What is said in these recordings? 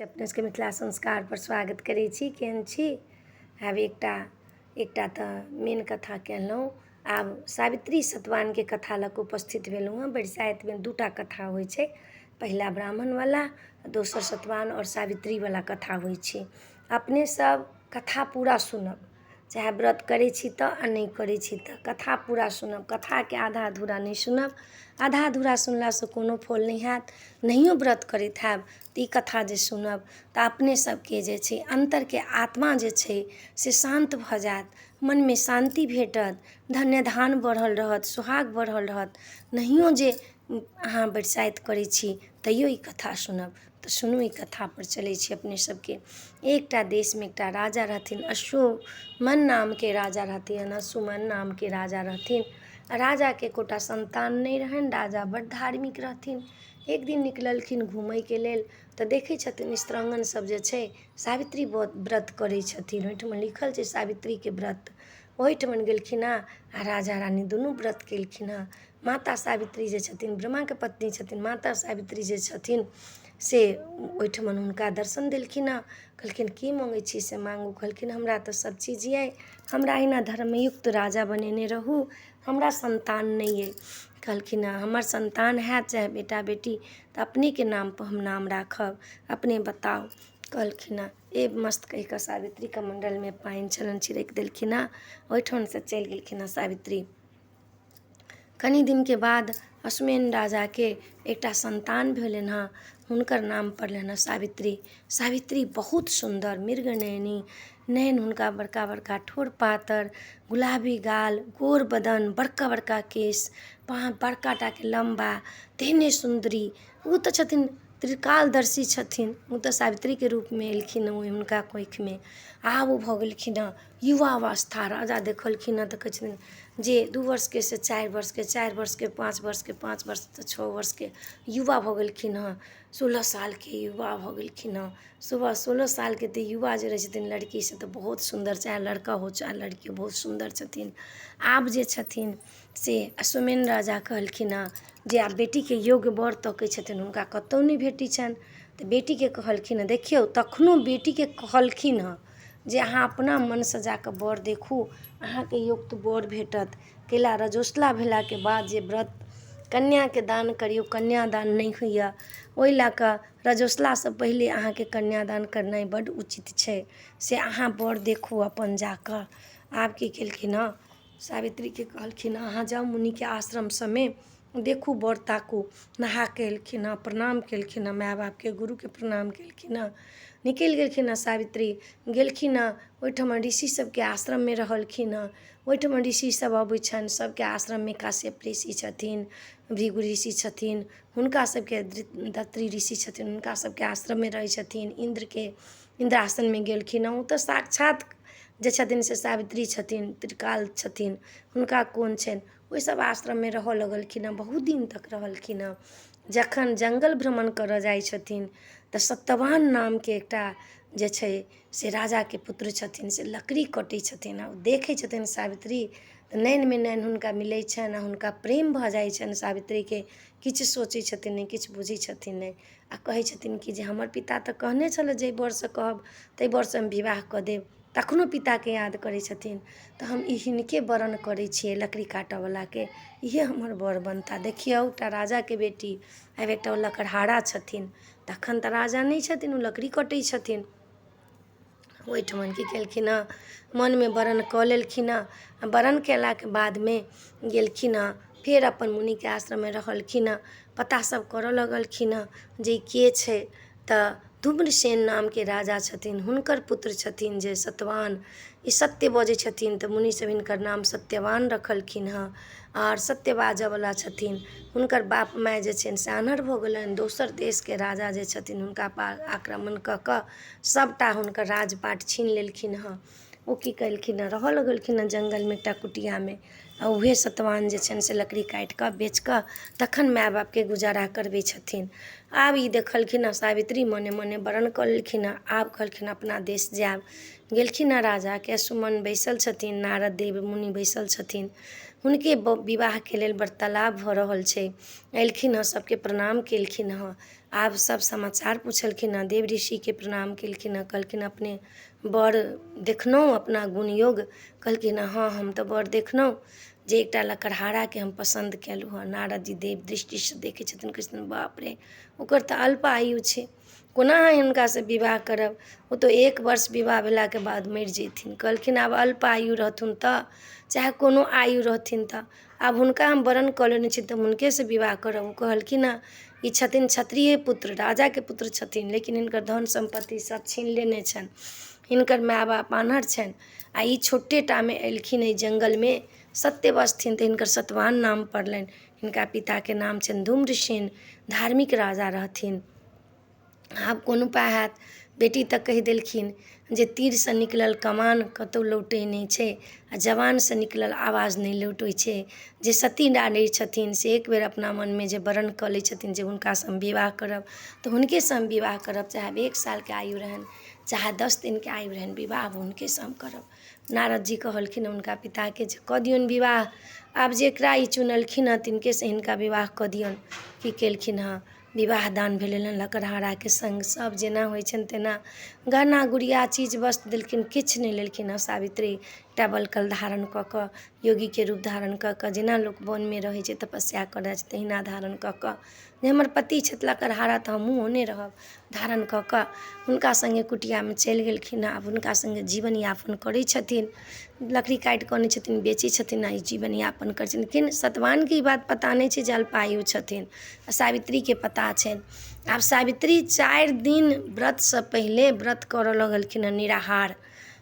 अपने सबके मिथिला संस्कारपर स्वागत करै छी। केहन छी? आब एकटा एकटा तऽ मेन कथा केलहुँ, आब सावित्री सतवानके कथा लऽ कऽ उपस्थित भेलहुँ हँ। बरसाइतमे दूटा कथा होइ छै, पहिला ब्राह्मणवला, दोसर सतवान आओर सावित्रीवला कथा होइ छै। अपने सब कथा पूरा सुनब, चाहे व्रत करै छी तऽ आ नहि करै छी तऽ कथा पूरा सुनब। कथाके आधा अधूरा नहि सुनब। आधा अधूरा सुनलासँ कोनो फल नहि हैत। नहियो व्रत करैत हैब तऽ ई कथा जे सुनब तऽ अपने सबके जे छै अन्तरके आत्मा जे छै से शान्त भऽ जायत, मनमे शान्ति भेटत, धन्य धान बढ़ल रहत, सोहाग बढ़ल रहत। नहियो जे अहाँ बरसाइत करै छी तैयो ई कथा सुनब तऽ सुनू, ई कथापर चलै छी अपने सबके। एकटा देशमे एकटा राजा रहथिन, अशुमन नामके राजा रहथिन। अशुमन नामके राजा रहथिन। राजाके एकोटा सन्तान नहि रहनि। राजा बड्ड धार्मिक रहथिन। एक दिन निकललखिन घूमयके लेल तऽ देखै छथिन स्त्रांगन सब जे छै सावित्री व्रत करै छथिन। ओहिठमा लिखल छै सावित्रीके व्रत। ओहिठमन गेलखिन हँ आ राजा रानी दुनू व्रत केलखिन हँ। माता सावित्री जे छथिन ब्रह्माके पत्नी छथिन, माता सावित्री जे छथिन से ओहिठमन हुनका दर्शन देलखिन हँ। कहलखिन की मङ्गै छी से माँगू। कहलखिन हमरा तऽ सब चीज अइ, हमरा अहिना धर्मयुक्त राजा बनेने रहू, हमरा सन्तान नहि अइ। कहलखिन हँ हमर सन्तान हैत चाहे बेटा बेटी तऽ अपनेके नामपर हम नाम राखब, अपने बताउ। कहलखिन हँ ए मस्त कहि कऽ सावित्री कमण्डलमे पानि छलनि छिड़कि देलखिन हँ, ओहिठामसँ चलि गेलखिन हँ सावित्री। कनि दिनके बाद अश्विन राजाके एकटा सन्तान भेलनि हँ, हुनकर नाम पड़लनि हँ सावित्री। सावित्री बहुत सुन्दर, मृगनयनी नयन हुनका, बड़का बड़का ठोर, पातर गुलाबी गाल, गोर बदन, बड़का बड़का केश, बड़का टाके लम्बा, तेहने सुन्दरी। ओ तऽ छथिन त्रिकालदर्शी छथिन, ओ तऽ सावित्रीके रूपमे एलखिन हँ हुनका कोखिमे। आब ओ भऽ गेलखिन हँ युवावस्था। राजा देखलखिन हँ तऽ कहै छथिन जे 2 वर्षके से 4 वर्षके, 4 वर्षके 5 वर्षके, 5 वर्ष तऽ 6 वर्षके युवा भऽ गेलखिन हँ। 16 सालके युवा भऽ गेलखिन हँ। 16 सालके तऽ युवा जे रहै छथिन लड़की से तऽ बहुत सुन्दर, चाहे लड़का हो चाहे लड़की हो, बहुत सुन्दर छथिन। आब जे छथिन से अश्वमेन राजा कहलखिन हँ जे आब बेटीके योग्य वर तकै छथिन, हुनका कतहु नहि भेटै छनि। तऽ बेटीके कहलखिन हँ, देखियौ तखनो बेटीके कहलखिन हँ जे अहाँ अपना मनसँ जाकऽ वर देखू, अहाँके युक्त वर भेटत। कैला रजोसला भेलाके बाद जे व्रत कन्याके दान करियौ, कन्यादान नहि होइए, ओहि लऽ कऽ रजोसलासँ पहिले अहाँके कन्यादान करनाइ बड्ड उचित छै, से अहाँ वर देखू अपन जाकऽ। आब की केलखिन हँ, सावित्रीके कहलखिन अहाँ जाउ मुनिके आश्रम सबमे देखू, वर ताकू। नहा कऽ एलखिन हँ, प्रणाम केलखिन हँ माय बापके, गुरुके प्रणाम केलखिन हँ, निकलि गेलखिन हँ। सावित्री गेलखिन हँ, ओहिठमा ऋषि सबके आश्रममे रहलखिन हँ। ओहिठमा ऋषि सब अबै छनि सबके आश्रममे। काश्यप ऋषि छथिन, भृगु ऋषि छथिन, हुनका सबके दत्री ऋषि छथिन, हुनका सबके आश्रममे रहै छथिन। इन्द्रके इन्द्रासनमे गेलखिन हँ। ओ तऽ साक्षात जे छथिन से सावित्री छथिन, त्रिकाल छथिन, हुनका कोन छनि। ओहि सब आश्रममे रहऽ लगलखिन हँ, बहुत दिन तक रहलखिन हँ। जखन जङ्गल भ्रमण करऽ जाइ छथिन तऽ सत्यवान नामके एकटा जे छै से राजाके पुत्र छथिन, से लकड़ी कटै छथिन आ ओ देखै छथिन सावित्री, तऽ नैनमे नैन हुनका मिलै छनि आ हुनका प्रेम भऽ जाइ छनि सावित्रीके। किछु सोचै छथिन नहि, किछु बुझै छथिन नहि, आ कहै छथिन कि जे हमर पिता तऽ कहने छलै जाहि वरसँ कहब ताहि वरसँ हम विवाह कऽ देब। तखनो पिताके याद करै छथिन तऽ हम ई हिनके वरण करै छियै, लकड़ी काटऽवलाके, इहे हमर वर बनता। देखियौ, एकटा राजाके बेटी, आब एकटा ओ लकड़हारा छथिन, तखन तऽ राजा नहि छथिन, ओ लकड़ी कटै छथिन। ओहिठमन की केलखिन हँ, मनमे वरण कऽ लेलखिन हँ। आ वरण कयलाके बादमे गेलखिन हँ, फेर अपन मुनिके आश्रममे रहलखिन हँ। पता सब करऽ लगलखिन हँ जे ई के छै। तऽ धूम्रसेन नामके राजा छथिन, हुनकर पुत्र छथिन जे सत्यवान, ई सत्य बजै छथिन, तऽ मुनिसभ हिनकर नाम सत्यवान रखलखिन हँ आओर सत्य बाजऽवला छथिन। हुनकर बाप माय जे छनि से आन्हर भऽ गेलनि। दोसर देशके राजा जे छथिन हुनका पर आक्रमण कऽ कऽ सभटा हुनकर राजपाट छीन लेलखिन हँ। ओ की केलखिन हँ, रहऽ लगलखिन हँ जङ्गलमे एकटा कुटियामे, आ उएह सतवान जे छनि से लकड़ी काटि कऽ बेचि कऽ तखन माय बापके गुजारा करबै छथिन। आब ई देखलखिन हँ सावित्री, मने मने वरण कऽ लेलखिन हँ। आब कहलखिन अपना देश जायब। गेलखिन हँ, राजाके सुमन बैसल छथिन, नारद देव मुनि बैसल छथिन। हुनके विवाहके लेल वार्तालाप भऽ रहल छै। एलखिन हँ, सभके प्रणाम केलखिन हँ, आब सभ समाचार पुछलखिन हँ, देव ऋषिके प्रणाम केलखिन हँ। कहलखिन अपने वर देखलहुँ अपना गुणयोग? कहलखिन हँ, हम तऽ वर देखलहुँ जे एकटा लकड़हाराके हम पसन्द केलहुँ हँ। नारद जी देव दृष्टिसँ देखै छथिन, कहै छथिन बाप रे, ओकर तऽ अल्प आयु छै, कोना अहाँ हुनकासँ विवाह करब? ओ तऽ 1 वर्ष विवाह भेलाके बाद मरि जयथिन। कहलखिन आब अल्प आयु रहथुन तऽ चाहे कोनो आयु रहथिन, तऽ आब हुनका हम वरण कऽ लेने छी तऽ हुनकेसँ विवाह करब। ओ कहलखिन हँ ई छथिन क्षत्रिय पुत्र, राजाके पुत्र छथिन, लेकिन हिनकर धन सम्पत्ति सब छीन लेने छनि, हिनकर माय बाप आन्हर छनि आ ई छोटे टामे एलखिन एहि जङ्गलमे, सत्य बजथिन तऽ हिनकर सतवान नाम पड़लनि। हिनका पिताके नाम छनि धूम्रसेन, धार्मिक राजा रहथिन। आब कोन उपाय हैत? बेटी तऽ कहि देलखिन जे तीरसँ निकलल कमान कतहु लौटै नहि छै आ जवानसँ निकलल आवाज नहि लौटै छै। जे सती नारी छथिन से एक बेर अपना मनमे जे वरण कऽ लै छथिन जे हुनकासँ हम विवाह करब तऽ हुनकेसँ हम विवाह करब, चाहे 1 सालके आयु रहनि चाहे 10 दिनके आयु रहनि, विवाह हुनकेसँ हम करब। नारद जी कहलखिन हुनका पिताके जे कऽ दियौन विवाह, आब जेकरा ई चुनलखिन हँ तिनकेसँ हिनका विवाह कऽ दियौन। की केलखिन हँ? विवाह दान भेलनि हँ लकड़हाराके सङ्ग, सभ जेना होइ छनि तेना गहना गुड़िया चीज वस्तु देलखिन, किछु नहि लेलखिन हँ। सावित्री एकटा बलकल धारण कऽ कऽ, योगीके रूप धारण कऽ कऽ, जेना लोक वनमे रहै छै तपस्या करै छै तहिना धारण कऽ कऽ, जे हमर पति छथि लकड़हारा तऽ हमहूँ ओहने रहब, धारण कऽ कऽ हुनका सङ्गे कुटियामे चलि गेलखिन। आब हुनका सङ्गे जीवनयापन करै छथिन, लकड़ी काटि कऽ अनै छथिन, बेचै छथिन आ ई जीवनयापन करै छथिन। लेकिन सतवानके ई बात पता नहि छै जे अल्पायु छथिन आ सावित्रीके पता छनि। आब सावित्री 4 दिन व्रतसँ पहिले व्रत करऽ लगलखिन हँ निराहार।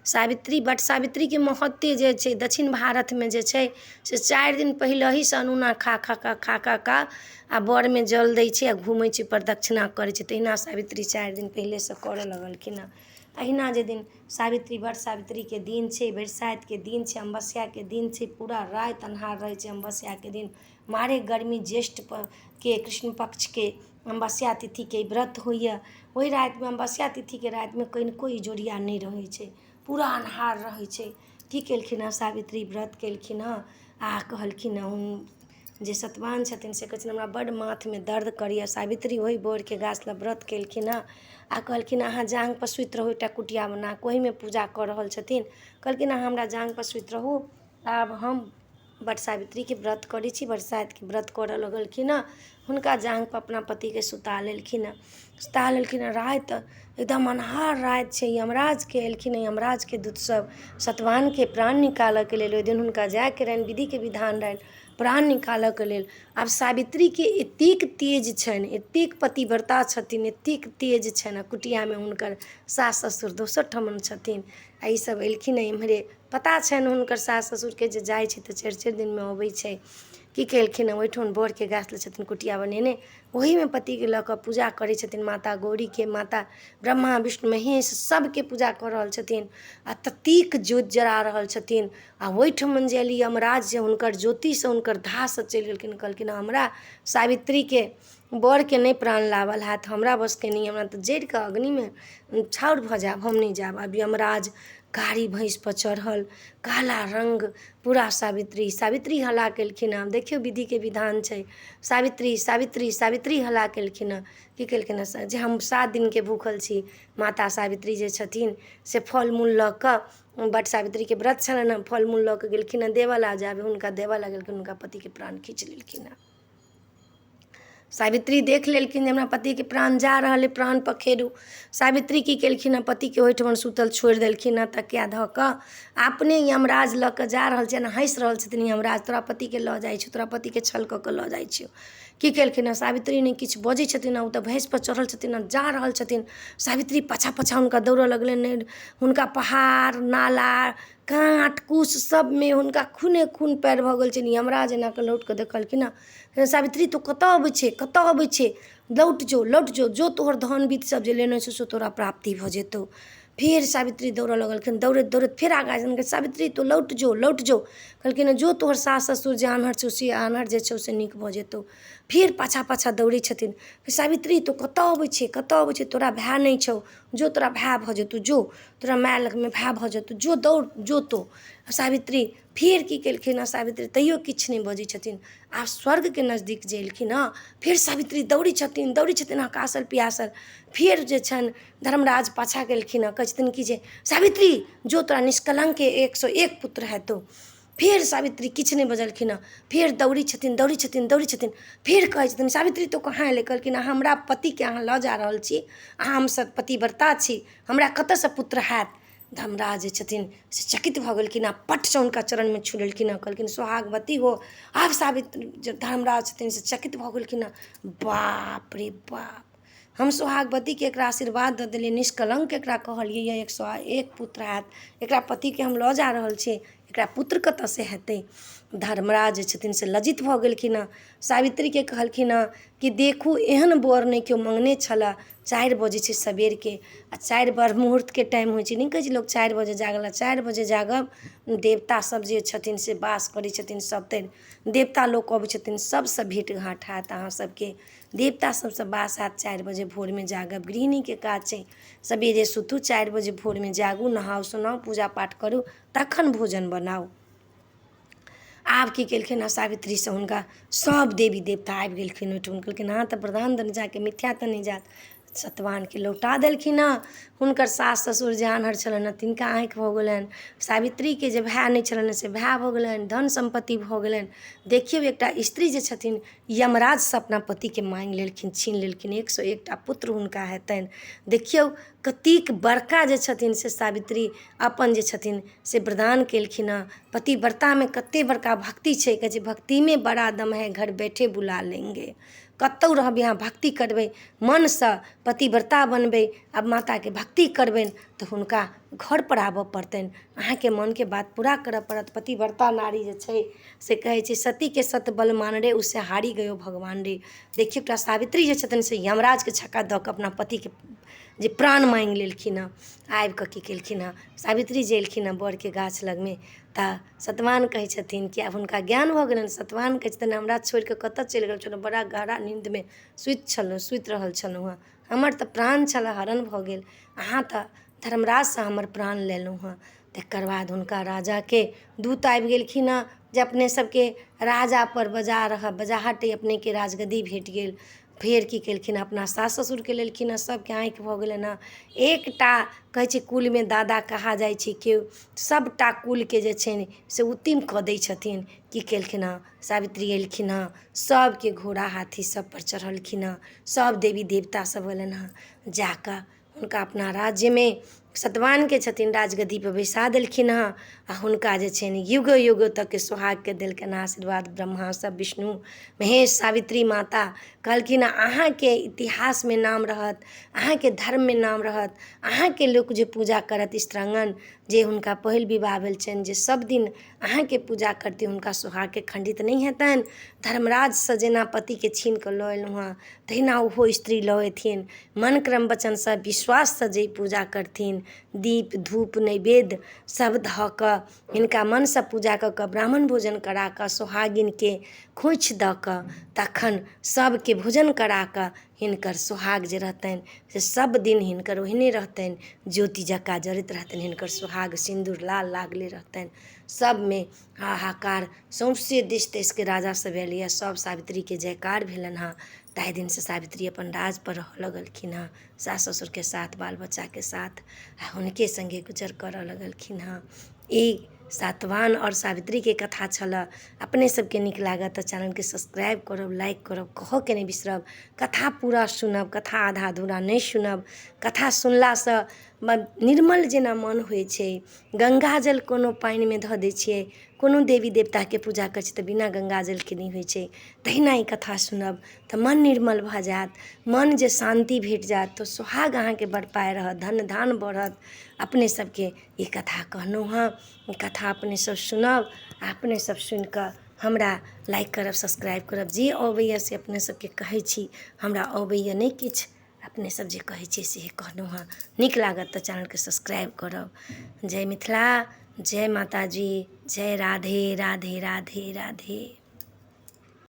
सावित्री बट सावित्रीके महत्ते जे छै दक्षिण भारतमे जे छै से 4 दिन पहिलहिसँ अनोना खा खा कऽ खा खा कऽ आ बरमे जल दै छै आ घूमै छै, प्रदक्षिणा करै छै, तहिना सावित्री 4 दिन पहिलेसँ करऽ लगलखिन हँ। अहिना जे दिन सावित्री वट सावित्रीके दिन छै, बरसाइतके दिन छै, अमावस्याके दिन छै, पूरा राति अन्हार रहै छै अमावस्याके दिन, मारे गर्मी, ज्येष्ठ के कृष्ण पक्षके अमावस्या तिथिके व्रत होइए। ओहि रातिमे अमावस्या तिथिके रातिमे कनिको इजोरिया नहि रहै छै, पूरा अन्हार रहै छै। की केलखिन हँ? सावित्री व्रत केलखिन हँ आ कहलखिन हँ जे सतवान छथिन से कहै छथिन हमरा बड्ड माथमे दर्द करैए। सावित्री ओहि बड़के गाछ लग व्रत केलखिन हँ आ कहलखिन अहाँ जाँघपर सुति रहू, एकटा कुटिया बना कऽ ओहीमे पूजा कऽ रहल छथिन। कहलखिन अहाँ हमरा जाँघपर सुति रहू, आब हम वट सावित्रीके व्रत करै छी। बरसाइतके व्रत करऽ लगलखिन हँ, हुनका जाँघपर अपना पतिके सुता लेलखिन हँ, सुता लेलखिन हँ। राति एकदम अन्हार राति छै, यमराजके एलखिन हँ, यमराजके दूतसभ सतवानके प्राण निकालऽके लेल। ओहि दिन हुनका जायके रहनि, विधिके विधान रहनि प्राण निकालऽके लेल। आब सावित्रीके एतेक तेज छनि, एतेक पतिव्रता छथिन, एतेक तेज छनि आ कुटियामे हुनकर सास ससुर दोसर ठमन छथिन आ ईसभ एलखिन हँ एम्हरे। पता छनि हुनकर सास ससुरके जे जाइ छै तऽ 4 4 दिनमे अबै छै। की केलखिन हँ? ओहिठाम बड़के गाछ लग छथिन कुटिया बनेने, ओहीमे पतिके लऽ कऽ पूजा करै छथिन माता गौरीके, माता ब्रह्मा विष्णु महेश सबके पूजा कऽ रहल छथिन आ ततेक ज्योति जरा रहल छथिन। आ ओहिठमन जे एली यमराज, जे हुनकर ज्योतिसँ हुनकर धाहसँ चलि गेलखिन। कहलखिन हमरा सावित्रीके बरके नहि प्राण लावल हैत, हमरा बसके नहि, हमरा तऽ जरि कऽ अग्निमे छाउर भऽ जायब, हम नहि जायब। आब यमराज कारी भैँसपर चढ़ल, काला रङ्ग पूरा, सावित्री सावित्री हल्ला केलखिन हँ। देखियौ विधिके विधान छै, सावित्री सावित्री सावित्री हल्ला केलखिन हँ। की केलखिन हँ? जे हम 7 दिनके भूखल छी। माता सावित्री जे छथिन से फल मूल लऽ कऽ, वट सावित्रीके व्रत छलनि हँ, फल मूल लऽ कऽ गेलखिन हँ देबऽ लए। जाबे हुनका देबऽ लए गेलखिन हुनका पतिके प्राण खींच लेलखिन हँ। सावित्री देख लेलखिन जे हमरा पतिके प्राण जा रहल अइ, प्राण पखेरू। सावित्री की केलखिन हँ? पतिके ओहिठमन सुतल छोड़ि देलखिन हँ तकिया धऽ कऽ। अपने यमराज लऽ कऽ जा रहल छनि, हँसि रहल छथिन यमराज, तोरा पतिके लऽ जाइ छियौ, तोरा पतिके छल कऽ कऽ लऽ जाइ छियौ। की केलखिन हँ? सावित्री नहि किछु बजै छथिन, ओ तऽ भैँसपर चढ़ल छथिन आ जा रहल छथिन। सावित्री पाछाँ पाछाँ हुनका दौड़ऽ लगलनि, नहि हुनका पहाड़ नाला काँट कुश सबमे हुनका खूने खून पएर भऽ गेल छनि। यमराज एना कऽ लौट कऽ देखलखिन हँ, सावित्री तू कतऽ अबै छै, कतऽ अबै छै, लौट जो, लौट जो, जो तोहर धन बीत सब जे लेने छौ से तोरा प्राप्ति भऽ जेतौ। फेर सावित्री दौड़ऽ लगलखिन, दौड़ैत दौड़ैत फेर आगाँ गेलखिन, सावित्री तू लौट जो, लौट जो। कहलखिन जो तोहर सास ससुर जे आन्हर छौ से आन्हर जे छौ से नीक भऽ जेतौ। फेर पाछाँ पाछाँ दौड़ै छथिन, सावित्री तू कतऽ अबै छै, कतऽ अबै छै, तोरा भाय नहि छौ, जो तोरा भाय भऽ जेतौ, जो तोरा माय लगमे भाय भऽ जेतौ, जो दौड़ जो तो। सावित्री फेर की केलखिन हँ, सावित्री तैयो किछु नहि बजै छथिन। आब स्वर्गके नजदीक जे एलखिन हँ, फेर सावित्री दौड़ै छथिन, दौड़ै छथिन हकासल पियासल। फेर जे छनि धर्मराज पाछाँ गेलखिन हँ, कहै छथिन कि जे सावित्री जो तोरा निष्कलङ्कके 101 पुत्र हेतौ। फेर सावित्री किछु नहि बजलखिन हँ, फेर दौड़ै छथिन, दौड़ै छथिन, दौड़ै छथिन। फेर कहै छथिन सावित्री तू कहाँ एलै? कहलखिन हमरा पतिके अहाँ लऽ जा रहल छी, अहाँ हमसब पतिव्रता छी, हमरा कतऽसँ पुत्र हैत? धर्मराज जे छथिन से चकित भऽ गेलखिन आ पटसँ हुनका चरणमे छू लेलखिन हँ, कहलखिन सोहागवती हो। आब सावित्री जे धर्मराज छथिन से चकित भऽ गेलखिन हँ, बाप रे बाप, हम सोहागवतीके एकरा आशीर्वाद दऽ देलियै, निष्कलङ्क एकरा कहलियै यऽ, 101 पुत्र हैत, एकरा पतिके हम लऽ जा रहल छियै, एकरा पुत्र कतऽसँ हेतै? धर्मराज जे छथिन से लज्जित भऽ गेलखिन हँ। सावित्रीके कहलखिन हँ कि देखू एहन वर नहि केओ मङ्गने छलऽ। 4 बजै छै सबेरके आ 4 बार मुहूर्तके टाइम होइ छै, नहि कहै छै लोक 4 बजे जागल, 4 बजे जागब, देवता सब जे छथिन से वास करै छथिन, सब तरि देवता लोक अबै छथिन, सबसँ भेँट घाँट हैत अहाँ सबके, देवता सबसँ वास हैत। 4 बजे भोरमे जागब गृहिणीके काज छै। सबेरे सुतू, 4 बजे भोरमे जागू, नहाउ सोनाउ, पूजा पाठ करू, तखन भोजन बनाउ। आब की केलखिन हँ सावित्रीसँ हुनका सब देवी देवता आबि गेलखिन ओहिठाम। कहलखिन अहाँ तऽ वरदान देने छी, अहाँके मिथ्या तऽ नहि जायत। सतवानके लौटा देलखिन हँ। हुनकर सास ससुर जे आन्हर छलनि हँ तिनका आँखि भऽ गेलनि, सावित्रीके जे भाय नहि छलनि से भाय भऽ गेलनि, धन सम्पत्ति भऽ गेलनि। देखियौ एकटा स्त्री जे छथिन यमराजसँ अपना पतिके माँगि लेलखिन, छीन लेलखिन, 101टा पुत्र हुनका हेतनि। देखियौ कतेक बड़का जे छथिन से सावित्री अपन जे छथिन से वरदान केलखिन हँ। पतिव्रतामे कते बड़का भक्ति छै, कहै छै भक्तिमे बड़ा दम है, घर बैठे बुला लेंगे। कतहु रहबै अहाँ भक्ति करबै, मनसँ पतिव्रता बनबै आ माताके भक्ति करबनि तऽ हुनका घरपर आबऽ पड़तनि, अहाँके मनके बात पूरा करऽ पड़त। पतिव्रता नारी जे छै से कहै छै सतीके सत बल मान रे, उसे हारी गयो भगवान रे। देखियौ एकटा सावित्री जे छथिन से यमराजके छक्का दऽ कऽ अपना पतिके जे प्राण माँगि लेलखिन हँ। आबि कऽ की केलखिन हँ सावित्री जे एलखिन हँ बड़के गाछ लगमे, तऽ सतवान कहै छथिन कि आब हुनका ज्ञान भऽ गेलनि। सतवान कहै छथिन हमरा छोड़ि कऽ कतऽ चलि गेल छलहुँ, बड़ा गहरा नीन्दमे सुति रहल छलहुँ हँ, हमर तऽ प्राण छलऽ हरण भऽ गेल, अहाँ तऽ धर्मराजसँ हमर प्राण लेलहुँ हँ। तकर बाद हुनका राजाके दूत आबि गेलखिन हँ जे अपने सबके राजापर बजा रह बजाहट अपनेके राजगद्दी भेट गेल। फेर की केलखिन अपना सास ससुरके लेलखिन हँ, सबके आँखि भऽ गेलनि हँ। एकटा कहै छै कुलमे दादा कहा जाइ छै केओ, सबटा कुलके जे छै से उत्तम कऽ दै छथिन। की केलखिन हँ सावित्री एलखिन हँ, सबके घोड़ा हाथी सबपर चढ़लखिन हँ, सब देवी देवता सब एलनि हँ, जाकऽ हुनका अपना राज्यमे सतवानके छथिन राजगद्दीपर बैसा देलखिन हँ। आ हुनका जे छनि युगो युगो तकके सोहागके देलकनि आशीर्वाद। ब्रह्मा सब विष्णु महेश सावित्री माता कहलखिन अहाँके इतिहासमे नाम रहत, अहाँके धर्ममे नाम रहत, अहाँके लोक जे पूजा करत स्त्रांगण जे हुनका पहिल विवाह भेल छनि जे सब दिन अहाँके पूजा करती हुनका सोहागके खण्डित नहि हेतनि। धर्मराजसँ जेना पतिके छीन कऽ लऽ एलहुँ हँ तहिना ओहो स्त्री लऽ एथिन। मन क्रम वचनसँ विश्वाससँ जे पूजा करथिन, दीप धूप नैवेद्य सब धऽ कऽ हिनका मनसँ पूजा कऽ कऽ ब्राह्मण भोजन करा कऽ सोहागिनके खोँइछ दऽ कऽ तखन सबके भोजन करा कऽ हिनकर सोहाग जे रहतनि से सब दिन हिनकर ओहने रहतनि, ज्योति जकाँ जरैत रहतनि, हिनकर सोहाग सिन्दूर लाल लागले रहतनि। सबमे हाहाकार, सौँसे देश देशके राजा सब एलैए, सब सावित्रीके जयकार भेलनि हँ। ताहि दिनसँ सावित्री अपन राजपर रहऽ लगलखिन हँ, सास ससुरके साथ बाल बच्चाके साथ, आ हुनके सङ्गे गुजर करऽ लगलखिन हँ। ई सातवाहन आओर सावित्रीके कथा छलऽ। अपने सबके नीक लागत तऽ चैनलके सब्सक्राइब करब, लाइक करब, कहऽके नहि बिसरब। कथा पूरा सुनब, कथा आधा अधूरा नहि सुनब। कथा सुनलासँ निर्मल जेना मन होइ छै। गङ्गाजल कोनो पानिमे धऽ दै छियै, कोनो देवी देवताके पूजा करै छियै तऽ बिना गङ्गाजलके नहि होइ छै, तहिना ई कथा सुनब तऽ मन निर्मल भऽ जायत, मन जे शान्ति भेट जायत तऽ सोहाग अहाँके बड़ पाय रहत, धन धान बढ़त। अपने सबके ई कथा कहलहुँ हँ, ई कथा अपने सब सुनब आ अपने सब सुनिकऽ हमरा लाइक करब, सब्सक्राइब करब। जे अबैए से अपने सबके कहै छी, हमरा अबैए नहि किछु, अपने सब जे कहै छियै से कहलहुँ हँ। नीक लागत तऽ चैनलके सब्सक्राइब करब। जय मिथिला, जय माताजी, जय राधे राधे राधे राधे।